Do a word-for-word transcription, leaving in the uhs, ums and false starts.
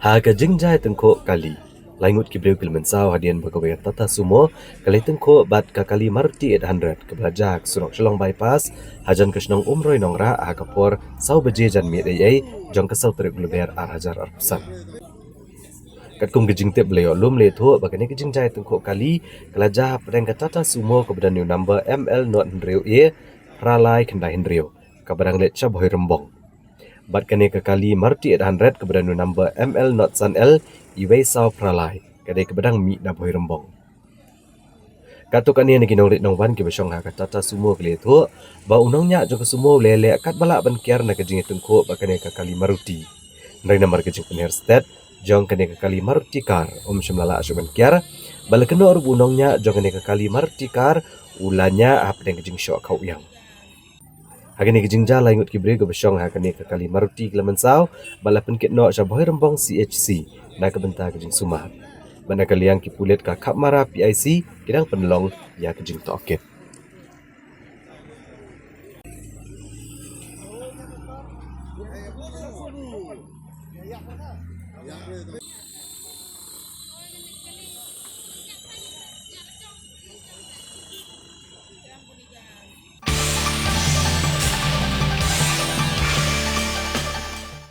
Ha ka jingjia tyngkhuh kali, lai ngut ki briew ki la mynsaw hadien ba kawei ka Tata Sumo ka la tyngkhuh bad ka kali Maruti eight hundred kaba la jia ha surok Shillong Bypass hajan ka shnong Umroi Nongrah ha ka por saw baje janmiet eiei jong ka saw tarik Lber ar hajar arphew san. Katkum ka jingtip ba la ïoh lum la ïathuh ba kane ka jingjia tyngkhuh kali ka la jia hapdeng ka Tata Sumo kaba don ïa u number M L not hynriew A phra lai khyndai hynriew kaba dang leit sha Bhoirymbong. Bad kane ka kali Maruti eight hundred kaba don ïa u number M L not san L iwei saw phra lai ka dei kaba dang mih na Bhoirymbong. Katto katne na ki nongrit nongwan kiba shong ha ka Tata Sumo ki la ïathuh ba u nongñiah jong ka Sumo u la leh katba lah ban kiar na ka jingïatyngkhuh bad kane ka kali Maruti. Hynrei namar ka jingpynher stet jong kane ka kali Maruti car, um shym la lah shuh ban kiar, bad la kynnoh ruh ba u nongñiah jong kane ka kali Maruti car u la ñiah hapdeng ka jingshoh khaw ïang. Ha kane ka jingjia lai ngut ki briew kiba shong ha kane ka kali Maruti ki la mynsaw bad la pynkit noh sha Bhoirymbong C H C na ka bynta ka jingsumar. Bad na ka liang ki pulit ka Khapmara P I C ki dang pynlong ïa ka jingtohkit.